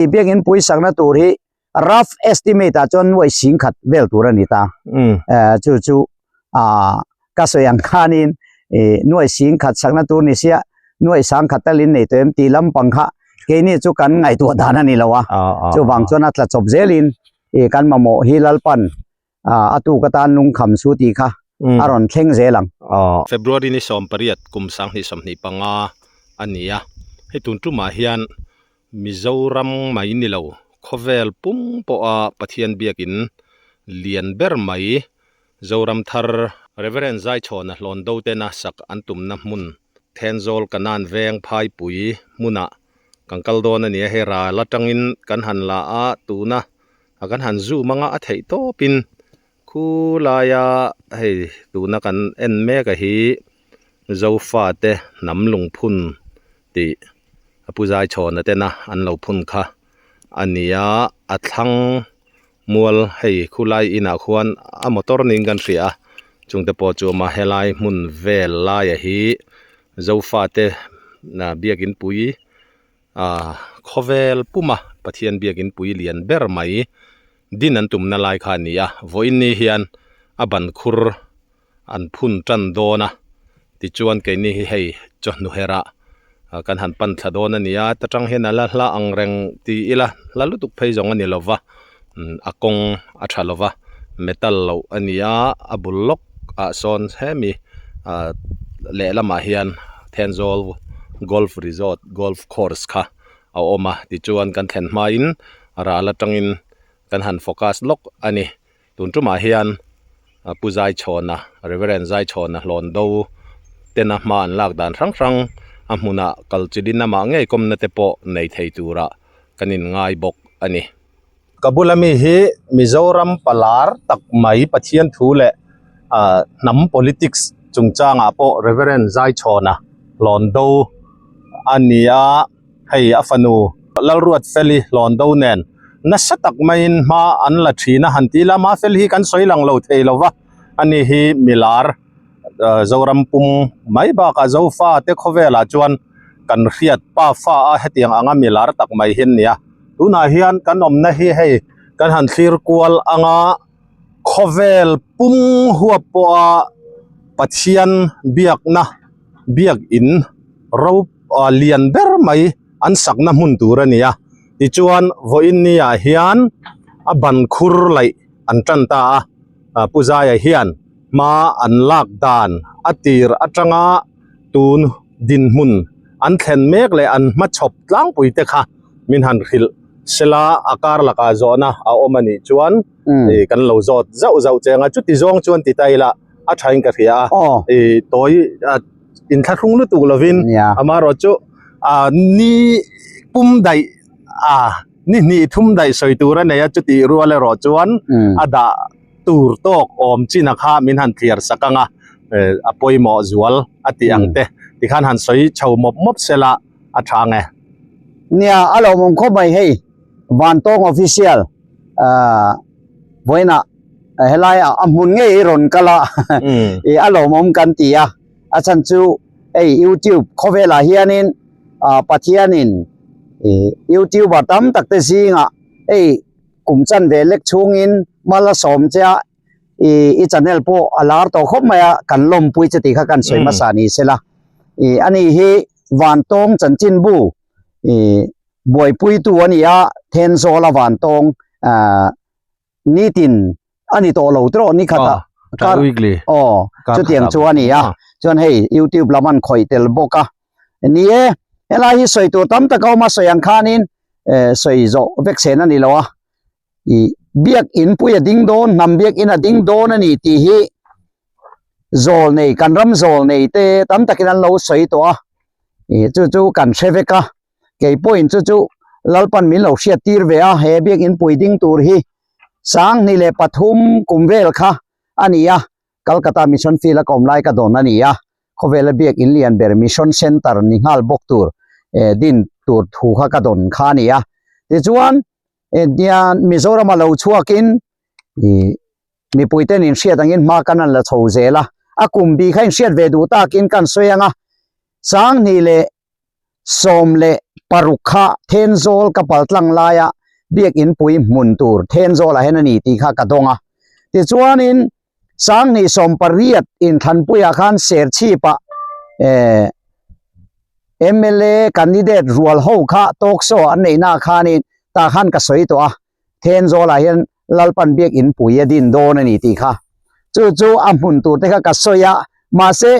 Biakin pui sakna tur hi rough estimate ah chuan nuai sing khat vel tur a ni ta. Chu chu ka sawi ang khanin nuai sing khat sakna tur ni sia nuai sang khat talin nei tawh em tih lampang kha keini chu kan ngaihtuah dan a ni lo a. Chuvang chuan a tla chawp zelin kan mamawh hi Lalpan a tuk atan lungkham su tih kha a rawn thleng zel ang. February ni 18 kum 2025 a ni a, hei tun tumah hian Mizoram mai ni lo, khawvel pum pawha Pathian biakin lian ber mai Zoram thar Reverend Zaichhawna hlawn do tena sak an tumna hmun Thenzawl Kanan veng phaipui hmunah kan kal dawn a ni a, hei ral atangin kan han la a, tuna a kan han zoom anga a theih tawpin khulaia hei tuna kan en mek a hi Zofate hnam lungphun tih a pu Zaichhawna tena an lo phun kha a ni a, a thlang mual hei khulai inah khuan a motor niin kan hria a chungte pawh chu a awm a helai hmun vel laia hi Zofate biakin pui Aaa khawvel puma Pathian biakin pui lian ber mai din an tumna lai kha a ni a, vawiin ni hian a ban khur an phun tan dawn a, tichuan keini hi hei chawhnu herah kan han pan thla dawn a ni a, ta tang hian a la hla ang reng ti ila hla lutuk phei zawng a ni lova, a kawng a tha lova, metal loh a ni a, a bul lawk ah sawn hemi ah lehlamah hian Thenzawl Golf Resort Golf Course kha a awm a tichuan kan thlen hmain ral atangin kan han focus lawk a ni tun tumah hian Pu Zaichhawna Reverend Zaichhawna hlawn do tena hma an lak dan hrang hrang a hmunah kal chilin amah ngei kawmna te pawh nei thei turah kan inngai bawk a ni. Ka bula mi hi Mizoram palar tak mai Pathian thu leh ah hnam politics chungchangah pawh Reverend Zaichhawna Hlawndo a ni a, hei a fanu Lalruatfeli Hlawndo nen nasa tak maiin hma an la thin a han ti ila Mafeli hi kan sawi lang lo thei lo va, ani hi milar Zoram pum mai bakah Zofa te khawvelah chuan kan hriat pa fa a hetiang anga milar tak mai hi an ni a. Tunah hian kan awmna hi hei kan han thlir kual anga khawvel pum huap pawha Pathian biakna biakin ro ah lian ber mai an sakna hmun tur a ni a tichuan vawiin ni ah hian a ban khur laih an tan ta a ah Pu Zaia hian hma an lak dan a tir atanga tun dinhmun an thlen mek leh an hmachhawp tlangpui te kha min han hrilh sela a kar lakah zawhna a awm a nih chuan ih kan lo zawt zauh zauh che anga chuti zawng chuan ti ta ila a tha in ka hria a ih tawi inthlahrung lutuk lovin amaherawh chu ah ni pum daih ah ni hnih thum daih sawi tur a nei a chuti rual erawh chuan a dah tur tawk awm chin a kha min han thliar sak ang a eh a pawimawh zual a tih ang te tikhan han sawi chho mawp mawp sela a tha ang e. Nia a lawmawm khawp mai hei Vantawng official ah vawiinah helai ah a hmun ngei hi rawn kal a ih a lawmawm kan ti a a chhan chu hei youtube khawvelah hianin ah Pathianin ih youtuber tam tak te zingah hei kum chan ve lek chhungin mal a sawm che a ih i channel pawh a lar tawh khawp mai a kan lawmpui che tih kha kan sawi hmasa ni sela ih ani hi Vantawng chanchinbu ih buaipuitu a ni a Thenzawl a Vantawng ah nitin a ni tawh lo tawh ni khat ah kar weekly aw chutiang chu a ni a chuan hei youtube lam an khawih tel bawk a ni e helai hi sawi tur tam tak a awm a sawi ang khanin eh sawi zawh vek sen a ni lo a ih biak in pui a ding dawn hnam biak in a ding dawn a ni tih hi zawl nei kan ram zawl nei te tam takin an lo sawi tawh a ih chu chu kan hre vek a. Kei pawhin chu chu Lalpan min lo hriat tir ve a, he biakinn pui ding tur hi 2003 kum vel kha a ni a, Calcutta Mission Field a ka awm lai ka dawn a ni a, khawvela biakinn lian ber Mission Centre ni nghal bawk tur din tur thu kha ka dawn kha a ni a. Tichuan nia Mizorama lo chhuakin mipuiten inhriat angin hma kan han la chho zel a, a kum bi kha inhriat ve duh takin kan sawi ang a, 2000. paruk kha Thenzawl ka pal tlang laia biakin pui hmun tur Thenzawlah hian a ni tih kha ka dawng a. Tichuanin Sanghnih 18 inthlanpuiah khan Serchhipah eh mla candidate rual ho kha talk show an neihnaah khanin tah khan ka sawi tawh a, Thenzawlah hian Lalpan biakin pui a din dawn a ni tih kha. Chu chu a hmun tur te kha ka sawi a, mahse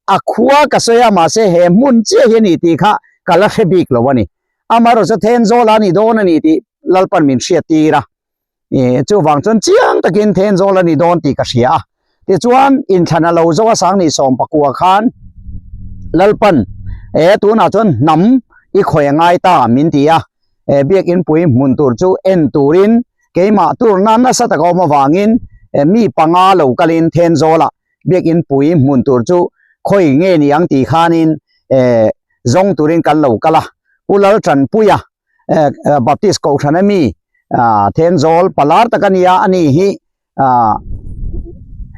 a khua ka sawi a mahse he hmun chiah hi a ni tih kha ka la hre bik lo a ni. Amaherawhchu chu Thenzawlah a ni dawn a ni tih Lalpan min hriat tir a. Ih chuvang chuan chiang takin Thenzawl a ni dawn tih ka hria a. Tichuan inthlan a lo zo a Sangni 19 khan Lalpan e tunah chuan hnam i khawi a ngai ta min ti a. E biakin pui hmun tur chu en turin keimah turna nasa taka awm avangin e mi panga lo kalin Thenzawlah biakin pui hmun tur chu khawi nge ni ang tih khanin eh zawng turin kan lo kal a, Pu Laltanpuia eh Baptist Kohhran ami ah Thenzawl palar tak a nia a ni hi ah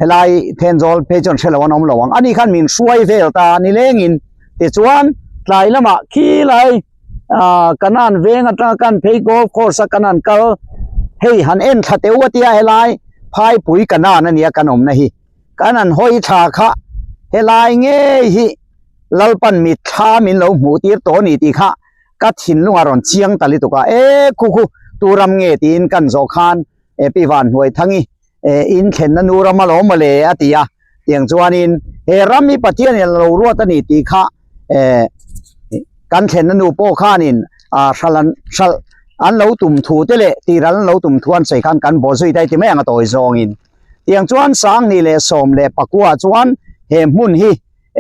helai Thenzawl phei chuan hrelo an awm lo ang, ani khan min hruai vel ta ni lengin tichuan tlai lamah khilai ah Kanan veng atanga kan phei golf course a Kanan kal hei han en thla teuh a tia helai phaipui Kanan a nia kan awmna hi kan han hawi thla kha helai ngei hi Lalpan mitthla min lo hmuh tir tawh a ni tih kha ka thinlung a rawn chiang ta lutuk a e khu khu tu ram nge tiin kan zawh khan e pi van hnuai thangi e in thlenna nu ram alawm mawle a ti a tiang chuanin he ram hi Pathian in a lo ruat a ni tih kha eh kan thlenna nu pawh khanin ah hral an hralh an lo tum thu te leh tihral an lo tum thu an sawi khan kan bawh zui dai ti mai ang a tawi zawngin tiang chuan 2019 chuan he hmun hi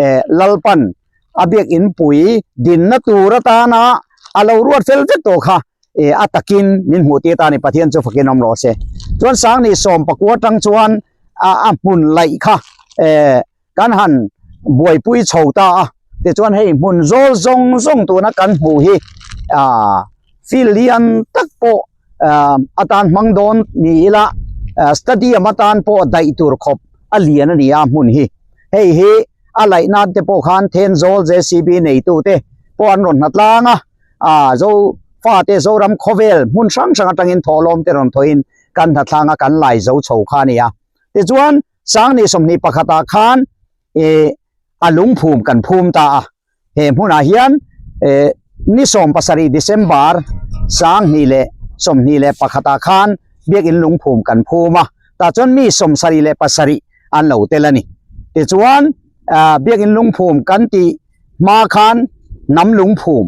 eh Lalpan a biakin pui dinna tur atana a lo ruat fel vek tawh kha eh a takin min hmuh tir ta a ni Pathian chu fakin awm rawh se chuan 2019 atang chuan a a hmun laih kha eh kan han buaipui chho ta a tichuan hei hmun zawl zawng zawng tuna kan hmuh hi ah field lian tak pawh ah atan hmang dawn ni ila ah stadium atan pawh daih tur khawp a lian a ni a hmun hi hei hi a laih nan te pawh khan Thenzawl J_C_B neitu te pawh an rawn hna tlang a ah zo fate Zoram khawvel hmun hrang hrang atangin thawhlawm te rawn thawhin kan hna thlanga kan lai zo chho kha a ni a tichuan 2021 ah khan ih a lungphum kan phum ta a he hmunah hian eh ni 17 December 2021 ah khan biakin lungphum kan phum a tah chuan mi 77 an lo tel a ni tichuan ah biakin lungphum kan tih hma khan hnam lungphum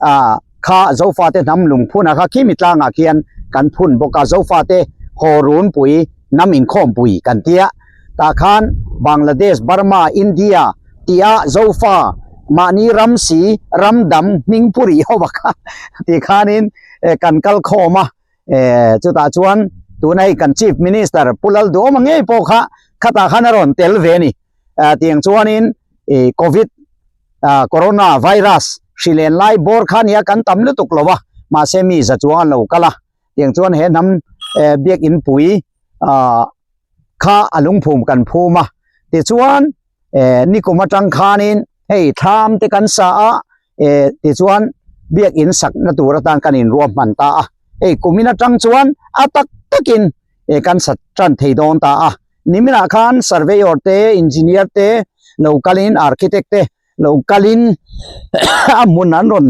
ah kha Zofate hnam lungphunah kha khimi tlangah khian kan phun bawk a Zofate haw runpui hnam inkhawmpui kan tia tah khan Bangladesh Burma India tia Zofa mahni ram si ram dam hming pu rih ho a kha ti khanin kan kal khawm a eh chutah chuan tuna hei kan Chief Minister Pu Lalduhawma ngei pawh kha khatah khan a rawn tel ve a ni. ah tiang chuanin ih covid ah corona virus hri len lai bawr kha nia kan tam lutuk lo a mahse mi za chuang an lo kal a tiang chuan he hnam eh biakin pui ah kha a lungphum kan phum a tichuan eh nikum atang khanin hei thlam te kan sa a eh tichuan biakin sakna tur atan kan inruah hman ta a hei kumin atang chuan a tak takin eh kan sa tan thei dawn ta a. Niminah khan surveyor te, engineer te lo kalin architect te lo kalin a hmun an rawn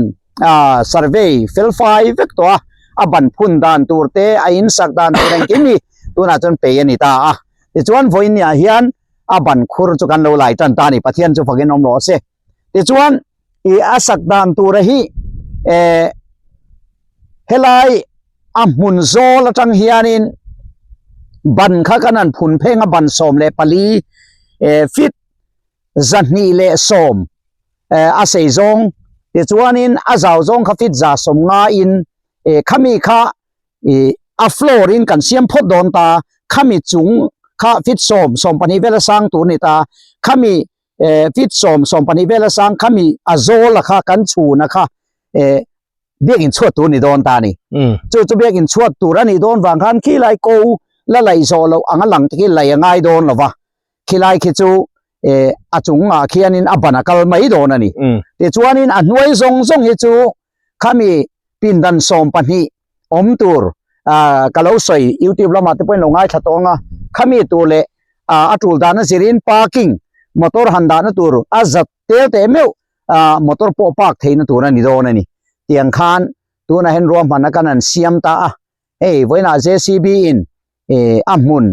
ah survey fel fai vek tawh a, a ban phun dan tur te a in sak dan tur engkim hi tunah chuan pei a ni ta a. Tichuan vawiinniah hian a ban khur chu kan lo lai tan ta a ni, Pathian chu fakin awm rawh se. Tichuan ih a sak dan tura hi eh helai a hmun zawl atang hianin ban kha kan han phun pheng a ban 14 eh feet 210 eh a sei zawng tichuanin a zau zawng kha feet 150 in eh khami kha ih a floor in kan siam phawt dawn ta khami chung kha feet 10 12 vel a sang tur a ni ta khami eh feet 10 12 vel a sang khami a zawl a kha kan chhun a kha eh biakin chhuat tur ni dawn ta a ni chu chu biakin chhuat tur a nih dawn vang khan khilai ko la laih zawh loh anga lang te khi laih a ngai dawn lo va khilai khi chu eh a chungah khianin a ban a kal mai dawn a ni tichuanin a hnuai zawng zawng hi chu. Khami pindan 12 awm tur ka lo sawi youtube lamah te pawhin lo ngaithla tawh ang a, khami tur leh a tul dahna zirin parking motor han dahna tur a zat tel teh meuh motor pawh park theihna tur a ni dawn a ni. Tiang khan tunah hian ruahmanna kan han siam ta a, hei vawiinah JCB in a hmun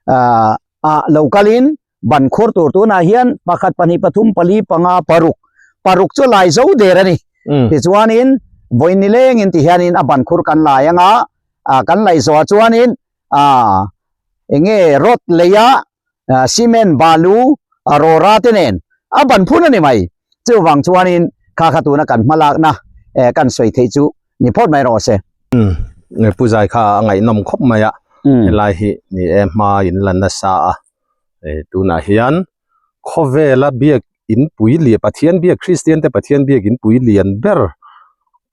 ah lo kalin ban khur tur tunah hian pakhat pahnih pathum pali panga paruk paruk chu lai zo der a ni tichuanin vawiin ni lengin ti hianin a ban khur kan lai anga kan laih zawhah chuanin eng nge rod leia cement balu rawra te nen a ban phun a ni mai chuvang chuanin kha kha tuna kan hmalakna kan sawi theih chu ni phawt mai rawh se. Pu Zai kha a ngaihnawm khawp mai a, helai hi ni e hma in la nasa a, tunah hian khawvela biak in pui lian Pathian biak Kristian te Pathian biak in pui lian ber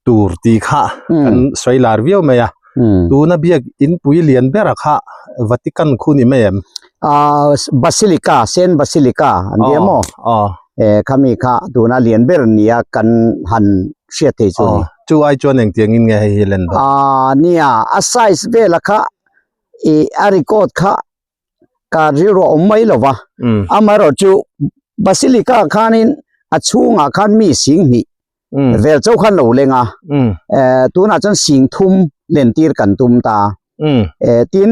tur tih kha kan sawi lar viau mai a, tuna biak in pui lian ber a kha Vatican khu ni mai em? Basilica, Saint Basilica an ti em aw? Khami kha tuna lian ber nia kan han hriat thei chu a ni. Chu ai chuan engtiang in nge hei hi len dawn? Nia, a size vela kha i a record kha ka rilru a awm mai lo va. Amaherawh chu Basilica khanin a chhungah khan mi sing hnih vel chauh khan lo leng a. Tunah chuan sing thum len tir kan tum ta. Tin,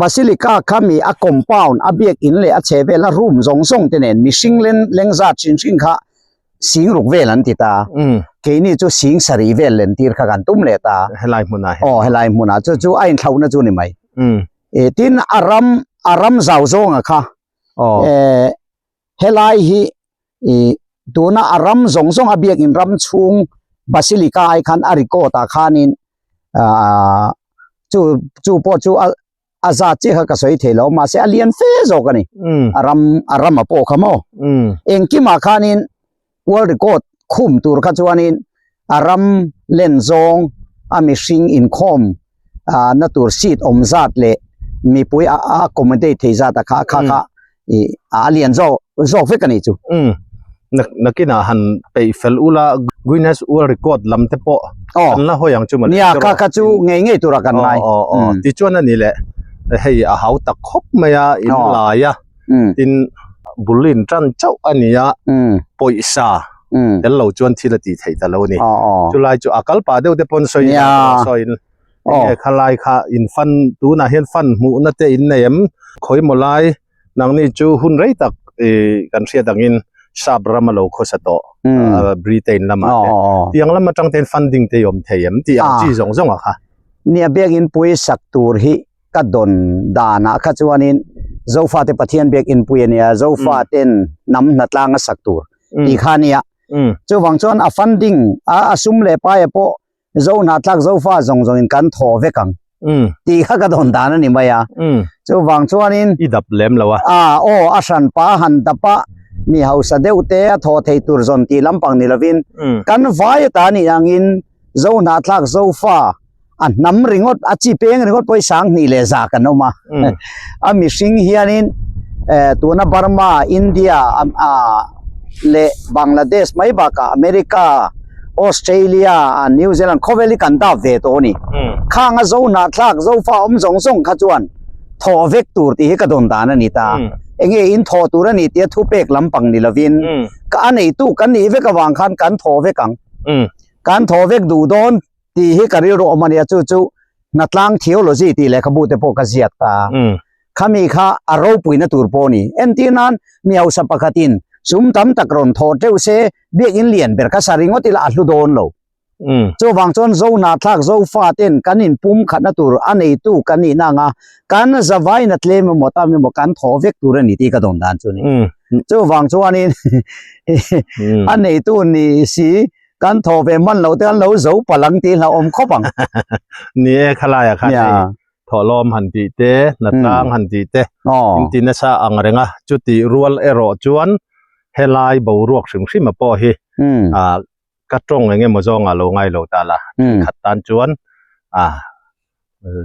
Basilica kha mi a compound a biakin leh a chhe vel a room zawng zawng te nen mihring len leng zat hrim hrim kha sing ruk vel an ti ta. Keini chu sing sarih vel len tir kha kan tum leh ta. Helai hmunah hian. Aw helai hmunah chu chu a inthlauhna chu ni mai. Tin a ram a ram zau zawnga kha helai hi tuna a ram zawng zawng a biakin ram chhung Basilica ai khan a record ah khanin ahh chu chu pawh chu a a zat chiah kha ka sawi thei lo mahse a lian fe zawk a ni a ram a ram a pawh kha maw engkimah khanin world record khum tur kha chuanin a ram len zawng a mihring inkhawm ah na tur seat awm zat leh mipui a a accommodate thei zat a kha kha kha ih a lian zawk zawk vek a nih chu. Umm nakinah han peih fel ula Guinness World Record lam te pawh an la hawi ang chu mawle. Nia kha kha chu ngei ngei tura kan ngai. Aw aw aw tichuan a ni leh hei a hau tak khawp mai a in lai a tin bul in tan chauh a ni a pawisa tel lo chuan thil a tih theih ta lo a ni. Chulai chu a kal pah deuh te pawn sawi sawiin enge khalai kha in fan tunah hian fan hmuhna te in nei em khawimaw lai nangni chu hun rei tak ih kan hriat angin sap ram a lo khawsa tawh Britain lamah te tiang lam atang te hian funding te i awm thei em tih ang chi zawng zawng ah kha. Nia biakin pui sak tur hi ka dawn danah kha chuanin Zofate Pathian biakin pui a nia Zofaten hnam hnatlang a sak tur tih kha a nia chuvang chuan a funding a sum leh paia pawh Zo hnahthlak Zofa zawng zawngin kan thaw vek ang tih kha ka dawn dan a ni mai a. Chuvang chuanin I dap lem lo a. A aw a hran pa a han dap a, mi hausa deuh te a thaw thei tur zawn tih lampang ni lovin kan vai ata nih angin Zo hnahthlak Zofa a hnam ringawt a chi peng ringawt pawh hi 2000 leh za kan awm a. A mihring hianin tuna Burma, India leh Bangladesh mai bakah America, Australia, New Zealand khawvel hi kan dap ve tawh a ni. Khang a zo hnahthlak, zofa awm zawng zawng kha chuan thawh vek tur tih hi ka dawn dan a ni ta. Enge in thawh tur a ni tia thupek lampang ni lovin ka a neitu kan nih vek avang khan kan thawh vek ang. Kan thawh vek duh dawn tih hi ka rilru awm a nia chu chu Hnatlang Theology tih lehkhabu te pawh ka ziak ta. Khami kha a ropuina tur pawh a ni. Entir nan mi hausa pakhatin sum tam tak rawn thawh teuh se biakinn lian ber kha sa ringawt ila a hlu dawn lo. Chuvang chuan Zo hnahthlak Zofa ten kan inpum khatna tur a neitu kan nihna anga kan zavaina tlem emaw tam emaw kan thawh vek tur a ni tih ka dawn dan chu a ni. Chuvang chuanin a neitu ni si Kan thaw ve hman loh te an lo zo palh ang tih hlauhawm khawp ang. Ni e, khalaiah khan hei thawhlawm han tih te, hnatlang han tih te in ti nasa ang reng a, chutih rual erawh chuan helai boruak hrim hrim a pawh hi ka tawng eng emaw zawngah lo ngai lo ta la, thenkhat tan chuan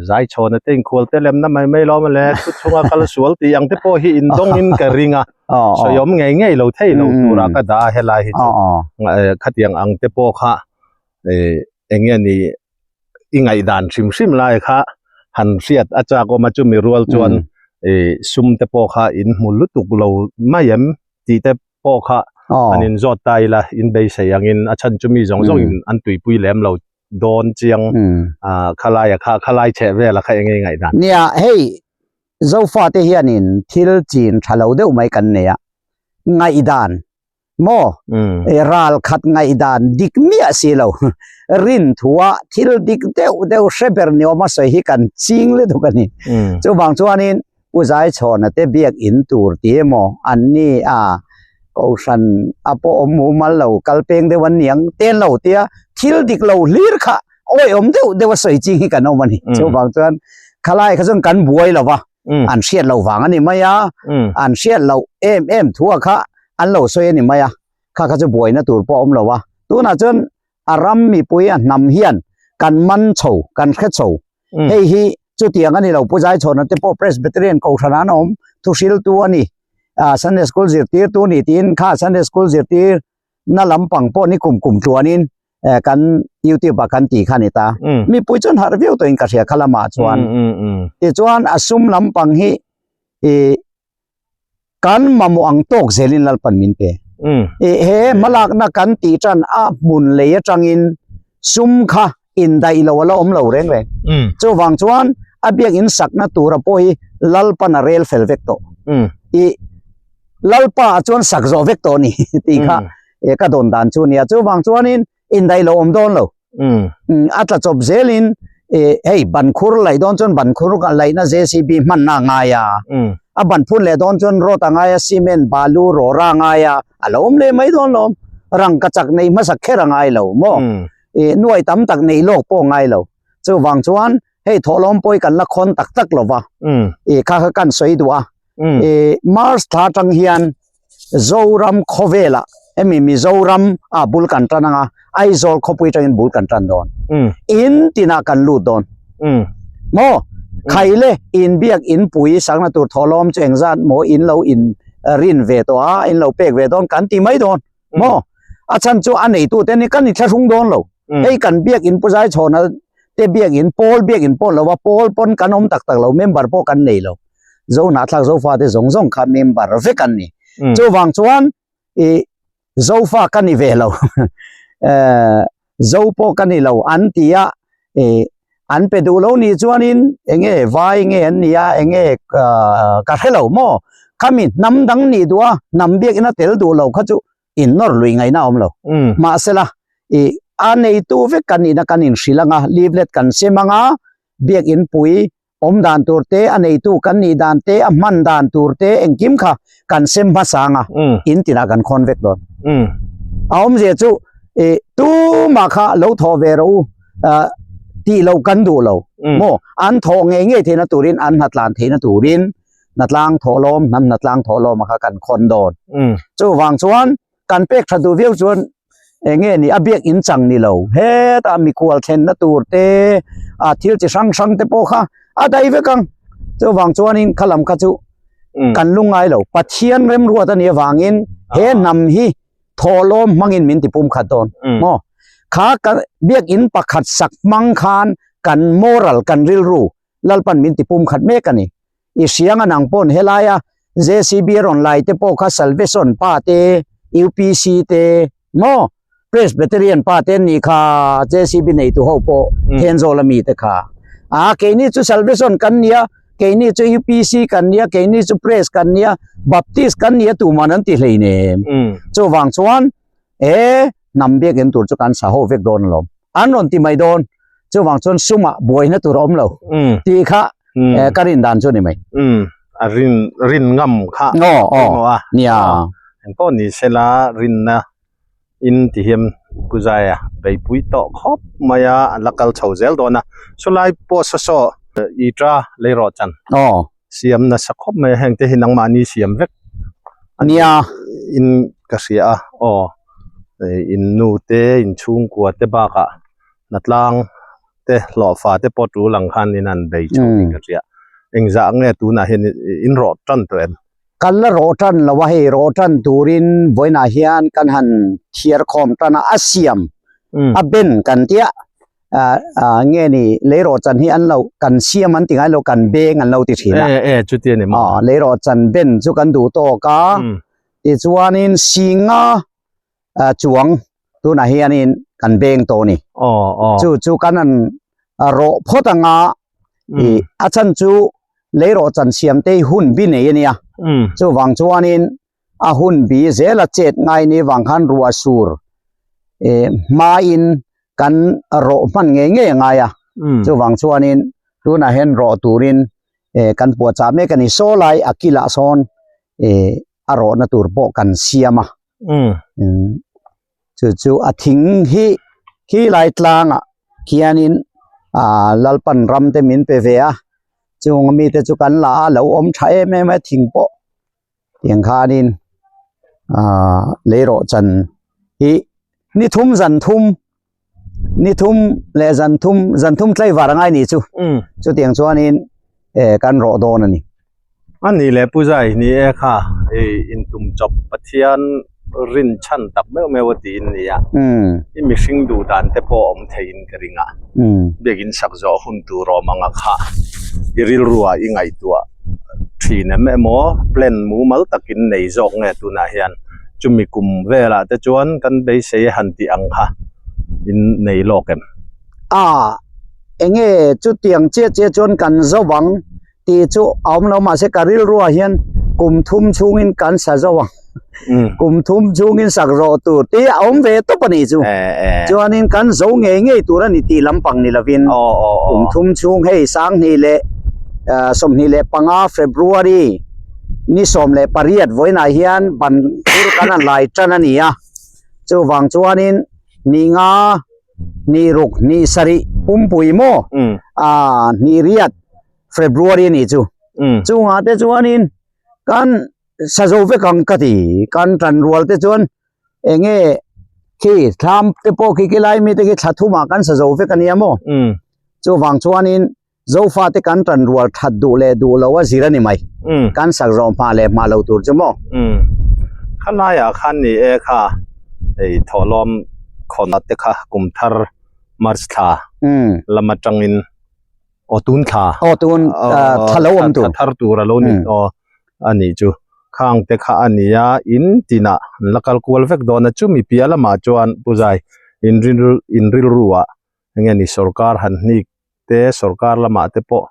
zai chhawna te inkhual te lemna mai mai lawm le, thu chhunga kal sual tih ang te pawh hi indawngin ka ring a. Sawi awm ngei ngei lo thei lo tura ka dah a helai hi chu khatiang ang te pawh kha eng nge ni i ngaihdan hrim hrim lai kha han hriat a chak awm a chumi rual chuan sum te pawh kha in hmu lutuk lo mai em tih te pawh kha an in zawt ta ila in beisei angin a chhan chu mi zawng zawng in an tuipui lem lo dawn chiang khalai a kha khalai chheh vel a kha eng nge i ngaihdan. Nia hei Zofate hianin thil chin tha lo deuh mai kan nei a, ngaihdan maw ral khat ngaihdan dik miah si lo rin thua thil dik deuh deuh hre ber ni awm a sawi hi kan ching lutuk a ni. Chuvang chuanin Pu Zaichhawna te biak in tur ti emaw an ni a, Kohhran a pawh awm mumal lo kal peng deuh an niang ten lo tia thil dik lo hlir kha awihawm deuh deuh a sawi ching hi kan awm a ni. Chuvang chuan khalai kha chuan kan buai lo va, an hriat loh vang a ni mai a, an hriat loh em em thua kha an lo sawi a ni mai a, kha kha chu buaina tur pawh a awm lo a. Tunah chuan a ram mipui a hnam hian kan man chho, kan hre chho. Hei hi chutiang a ni lo, Pu Zaichhawna te pawh Presbyterian Kohhran an awm, thuhriltu a ni, Sunday School zirtirtu a ni tiin kha Sunday School zirtir na lampang pawh ni kum kum tluanin kan youtube ah kan tih kha ni ta mipui chuan harh viau tawhin ka hria kha lamah chuan tichuan a sum lampang hi i kan mamawh ang tawk zelin lalpan min pe i he hmalakna kan tih tan a hmun lei atangin sum kha indaih lo ala awm lo reng reng chuvang chuan a biakin sakna tura pawh hi lalpan a rel fel vek tawh i lalpa ah chuan sak zawh vek tawh a ni tih kha ka dawn dan chu a nia chuvang chuanin indaih lo awm dawn lo a tla chawp zelin hei ban khur laih dawn chuan ban khur laihna JCB hmanna a ngai a a ban phun leh dawn chuan rod a ngai a cement balu rawra a ngai a a lo awm leh mai dawn lo rangka chak neih hmasak kher a ngai lo maw nuai tam tak neih lawk pawh a ngai lo chuvang chuan hei thawhlawm pawh hi kan la khawn tak tak lo va kha kha kan sawi duh a March thla atang hian Zoram khawvelah hemi Mizoram ah bul kan tan anga Aizawl khawpui atangin bul kan tan dawn in tinah kan lut dawn maw khaile inbiak inpui sakna tur thawhlawm chu engzat maw in lo in rin ve tawh a in lo pek ve dawn kan ti mai dawn maw a chhan chu a neitu te ni kan inthlahrung dawn lo hei kan biak in pu Zaichhawna te biak in pawl biak in pawh lo a pawl pawn kan awm tak tak lo member pawh kan nei lo zo hnahthlak zofa te zawng zawng kha member vek an ni chuvang chuan i zofa ka ni ve lo zo pawh ka ni lo an ti a i an pe duh lo ni chuanin enge vai nge an nia enge ka hre lo maw khami hnam dang nih duh a hnam biakina tel duh lo kha chu in nawr lui ngaihna a awm lo mahsela i a neitu vek kan nihna kan inhrilh anga leaflet kan sem anga biakin pui awm dan tur te a neitu kan nih dan te a hman dan tur te engkim kha kan sem hmasa anga in tinah kan khawn vek dawn a awmzia chu i tumah kha lo thawh ve rawh u tih loh kan duh lo maw an thawh ngei ngei theihna turin an hnatlan theihna turin hnatlang thawhlawm hnam hnatlang thawhlawm a kha kan khawn dawn chuvang chuan kan pek tha duh viau chuan eng nge ni a biak in chang ni lo hetah mikhual thlenna tur te a thil chi hrang hrang te pawh kha a dai vek ang chuvang chuanin kha lam kha chu kan lungngai lo Pathian remruat a nih avangin he hnam hi thawhlawm hmangin min ti pum khat dawn maw kha ka biak in pakhat sak hmang khan kan moral kan rilru Lalpan min ti pum khat mek a ni. I hriang a nang pawn helaia JCB rawn lai te pawh kha Salvation pa te, UPC te maw Presbyterian pa te an nih kha JCB neitu ho pawh Thenzawl ami te kha. A keini chu Salvation kan nia, keini chu UPC kan nia, keini chu Pres kan nia, Baptist kan nia tuman an ti hleinem. Chuvang chuan e hnam biakin tur chu kan sa ho vek dawn alawm. An rawn ti mai dawn. Chuvang chuan sumah buaina tur a awm lo tih kha ka rin dan chu a ni mai. A rin rin ngam kha aw aw nia. Engpawh ni sela rinna in ti hian Pu Zaia beipui tawh khawp mai a, an la kal chho zel dawn a. Sawlai pawh saw saw i ta lei rawh chan. Aw. Siam nasa khawp mai a, hengte hi nangmahni siam vek a nia. In ka hria a, aw in nu te in chhungkua te bakah hnatlang te hlawhfa te pawh tul ang khan in han bei chho tih ka hria. Engzah nge tunah hian in rawh tan tawh em? Kan la rawh tan lo a, hei rawh tan turin vawiinah hian kan han thiar khawm tan a, a siam a ben kan tia ah nge ni lei rawh chan hi an lo kan siam an ti ngai lo kan beng an lo ti thin a, aw lei rawh chan ben chu kan duh tawk a, tichuanin singa chuang tunah hianin kan beng tawh a ni. Chu chu kan han rawh phawt anga i a chhan chu leirawh chan siam te hi hun bi nei a nia. Chuvang chuanin a hun bi zela chet ngai ni vang khan ruah sur hmain kan rawh hman ngei ngei a ngai a. Chuvang chuanin tunah hian rawh turin kan puahchah mek a ni. Saw lai a kilah sawn a rawhna tur pawh kan siam a. Chu chu a thing hi khi lai tlangah khianin ah Lalpan ram te min pe ve a chung ami te chu kan la a lo awm tha em em a thing pawh tiang khanin ah leirawh chan hi ni thum zan thum ni thum leh zan thum zan thum tlaivar a ngai ni chu chutiang chuanin eh kan rawh dawn a ni. A nih leh Pu Zai ni e kha i intum chawp Pathian rin chhan tak meuh meuh a tiin nia i mihring duh dan te pawh awm theiin ka ring a biakin sak zawh hun tur awm anga kha i rilruah i ngaihtuah thin em emaw plan mumal takin nei zawk nge tunah hian. Chumi kum velah te chuan kan beisei han tih ang kha in nei lawk em? A, enge chutiang chiah chiah chuan kan zo ang tih chu a awm lo mahse ka rilruah hian kum thum chhungin kan sa zo ang kum thum chhungin sak rawh tur tih a awm ve tawp a nih chu. Chuanin kan zo ngei ngei tur a ni tih lampang ni lovin kum thum chhung hei 20 leh 25 February Ni 18 vawiinah hian ban thur kan han lai tan a ni a, chuvang chuanin ni nga, ni ruk, ni sarih pumpui maw ah ni riat February a nih chu. Chungah te chuanin kan sa zo vek ang ka ti, kan tan rual te chuan eng nge khi thlam te pawh khi khilai mite khi thla thumah kan sa zo vek a nia maw. Chuvang chuanin Zofa te kan tan rual that duh leh duh lo a zir a ni mai. Kan sak zawh hma leh hma lo tur chu maw? Umm. Kha laiah khan ni e kha hei thawhlawm khawnah te kha kum thar March thla lam atangin aw tun thla aw tun thla lo awm tur thla thar tur a lo ni aw a nih chu. Khang te kha a ni a, in tinah an la kal kual vek dawn a chumi piah lamah chuan Pu Zai in rilru ah enge ni sorkar han hnik te sorkar lamah te pawh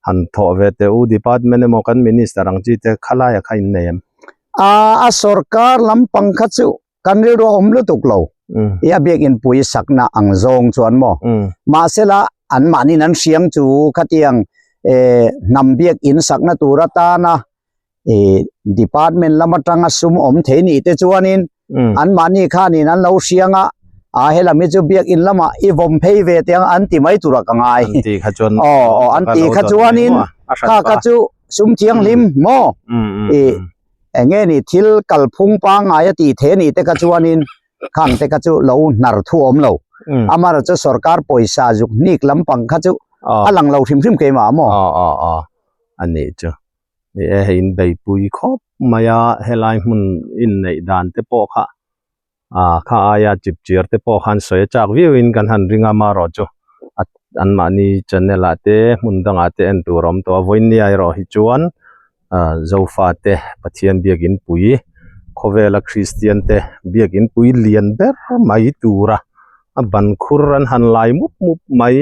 han thawh ve teh u department emaw kan minister ang chi te khalaiah kha in nei em? A a sorkar lampang kha chu kan rilru a awm lutuk lo i a biakin pui sakna ang zawng chuan maw mahsela anmahniin an hriang chu khatiang eh hnam biakin sakna tur atana ih department lam atanga sum awm thei nih te chuanin anmahni khanin an lo hriang a a helam hi chu biakin lamah i vawm phei ve teh ang an ti mai turah ka ngai an ti kha chuan aw aw an ti kha chuanin kha kha chu sum thianghlim maw ih eng nge ni thil kalphung pangngai a tih thei anih te kha chuanin khang te kha chu lo hnar thu awm lo amaherawhchu chu sorkar pawisa zuk hnik lampang kha chu a lang lo hrim hrim keimah maw aw aw aw a nih chu. Ni e, hei in beipui khawp mai a, helai hmun inneih dan te pawh kha ah kha aia chip chiar te pawh khan sawi a chak viau in kan han ring a, amaherawh chu a anmahni channel ah te hmun dangah te en tur a awm tawh a, vawinia erawh hi chuan ah Zofa te Pathian biakin pui khawvela Kristian te biakin pui lian ber mai tura a ban khur an han lai mup mup mai.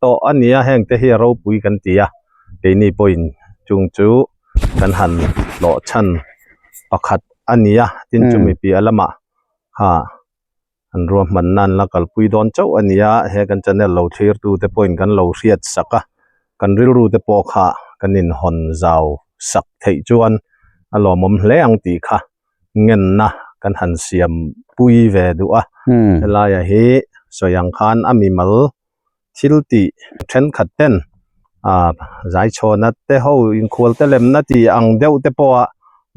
tawh a nia heng te hi a ropui kan ti a keini pawhin chung chu kan han hlawh chhan pakhat a ni a tin chumi piah lamah kha an ruahmanna an la kalpui dawn chauh a ni a he kan channel lo thlir tu te pawhin kan lo hriat sak a kan rilru te pawh kha kan inhawn zau sak theih chuan a lawmawm hle ang tih kha ngenna kan han siam pui ve duh a helaiah hi sawi ang khan a mimal thil tih thenkhat ten ah zaichhawna te ho inkhual te lemna tih ang deuh te pawha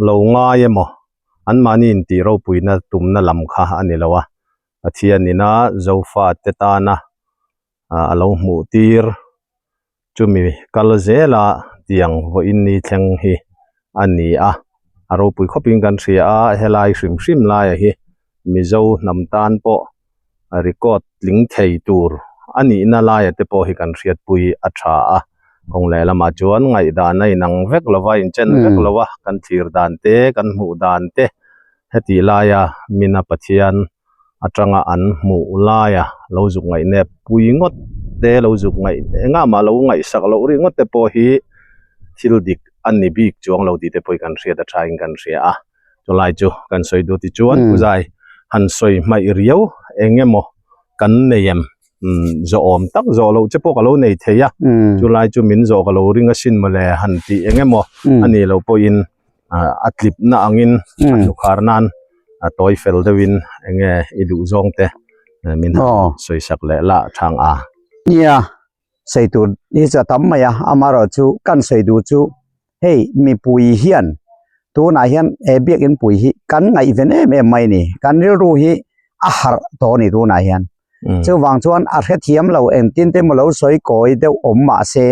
lo ngai emaw anmahni intih ropuina tumna lam kha a ni lo a Pathianina Zofa te tana ah a lo hmuh tir chumi kal zela tiang vawiin ni thleng hi a ni a. A ropui khawpin kan hria a, helai hrim hrim laia hi Mizo hnam tan pawh record tling thei tur a nihna laia te pawh hi kan hriatpui a tha a. Kawng leh lamah chuan ngaihdan a inang vek lo va, inchen vek lo a, kan thlir dan te, kan hmuh dan te hetih laia mina Pathian atanga an hmuh laia lo zuk ngaihnep pui ngawt te lo zuk ngaih engah mah lo ngaihsak loh rih ngawt te pawh hi thil dik a ni bik chuang lo tih te pawh hi kan hriat a tha in kan hria a chulai chu kan sawi duh tichuan puzai han sawi hmaih riau eng emaw kan nei em umm zawhawm tak zawh loh che pawh ka lo nei thei a chulai chu min zawh ka lo ring asin mawle han tih eng emaw a nih loh pawhin a tlip na angin a hnukhar nan a tawi fel deuhin enge i duh zawng te min han sawi sak leh lah thang a. Nia, sawi tur hi chu a tam mai a, amaherawhchu kan sawi duh chu hei mipui hian tunah hian he biakin pui hi kan ngaihven em em mai a ni, kan rilru hi a harh tawh a ni tunah hian. Chuvang chuan a hrethiam lo engtin te emaw lo sawi kawi deuh awm mah se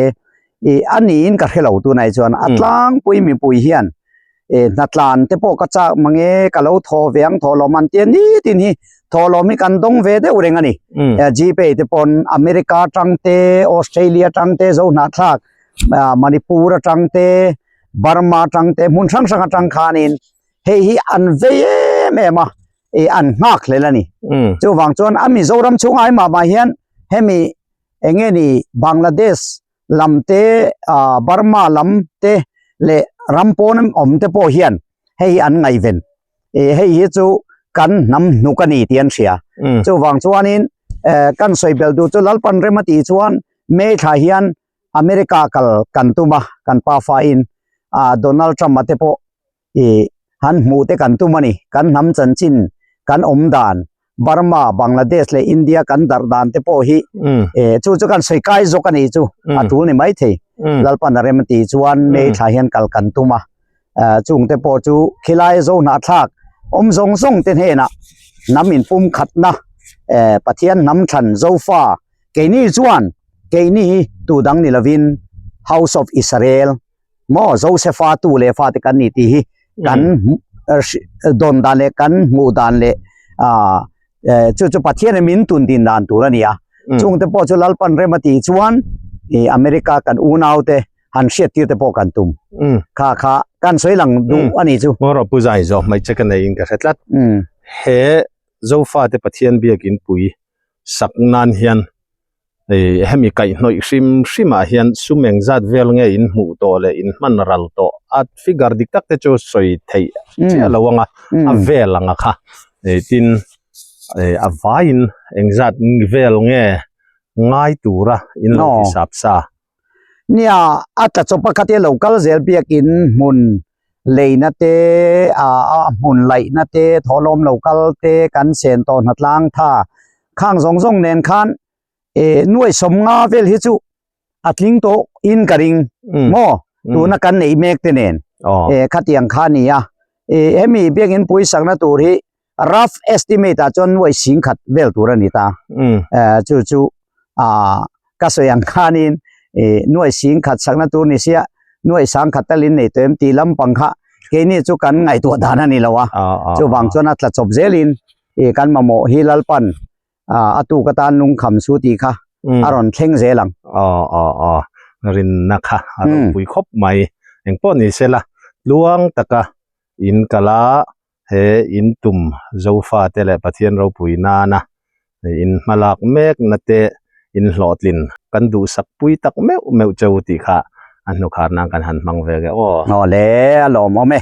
ih a niin ka hre lo tunah hi chuan a tlangpui mipui hian ih hnatlan te pawh ka chak mange ka lo thaw ve ang thaw lawm an tia nitin hi thaw lawm hi kan dawng ve deuh reng a ni. Gpay te pawn America atang te Australia atang te Zohnahthlak Manipur atang te Burma atang te hmun hrang hrang atang khanin hei hi an vei em em a. ih an nghak hlel a ni. Chuvang chuan a Mizoram chhung ai mah mah hian hemi eng nge ni Bangladesh lam te ah Burma lam te leh ram pawn awm te pawh hian hei hi an ngaihven ih hei hi chu kan hnam hnuk a ni tih an hria. Chuvang chuanin eh kan sawi belh duh chu Lalpan rem a tih chuan May thla hian America kal kan tum a kan pafa in ah Donald Trump a te pawh ih han hmuh te kan tum a ni. Kan hnam chanchin, kan awm dan, Burma, Bangladesh leh India kan darh dan te pawh hi eh chu chu kan sawi kai zawk a nih chu a tul ni mai thei. Lalpan a rem a tih chuan May thla hian kal kan tum a. Eh chung te pawh chu khilai zo hnahthlak awm zawng zawng te hnenah hnam inpumkhatna eh Pathian hnam thlan Zofa keini chuan keini hi tu dang ni lovin House of Israel maw Josefa tu leh fate kan ni tih hi kan dawn dan leh kan hmuh dan leh ah chu chu Pathian in min tun din dan tur a ni a chung te pawh chu Lalpan rem a tih chuan ih America kan unau te han hriat tir te pawh kan tum kha kha kan sawi lang duh a ni chu. Ngaw rawh Pu Zai zawh mai che ka nei in ka hre tlat. He Zofate Pathian biakin pui sak nan hian Hei hemi kaihhnawih hrim hrim ah hian sum eng zat vel nge in hmuh tawh leh in hman ral tawh a figure dik tak te chu sawi theih chiah lo ang a a vel ang a kha hei tin a vaiin eng zat vel nge ngai tura in lo hisap sa. Nia a tla chawp a khatia lo kal zel biakin hmun leina te a hmun laihna te thawhlawm lo kal te kan sen tawh hnatlang tha khang zawng zawng nen khan eh nuai sawm nga vel hi chu a tling tawh in ka ring maw tuna kan neih mek te nen eh khatiang kha a ni a eh hemi biakin pui sakna tur hi rough estimate ah chuan nuai sing khat vel tur a ni ta eh chu chu ah ka sawi ang khanin eh nuai sing khat sakna tur ni sia nuai sang khat talin nei tawh em tih lampang kha keini chu kan ngaihtuah dan a ni lo a chuvang chuan a tla chawp zelin eh kan mamawh hi Lalpan ah a tuk atan lungkham su tih kha a rawn thleng zel ang. Aw aw aw rinna kha a ropui khawp mai engpawh ni sela tluang taka in kala he in tum Zofate leh Pathian ropui nana in hmalak mekna te in hlawhtlin kan duhsak pui tak meuh meuh cheu tih kha a hnukhar nan kan han hmang ve ge aw. Aw le a lawmawm e.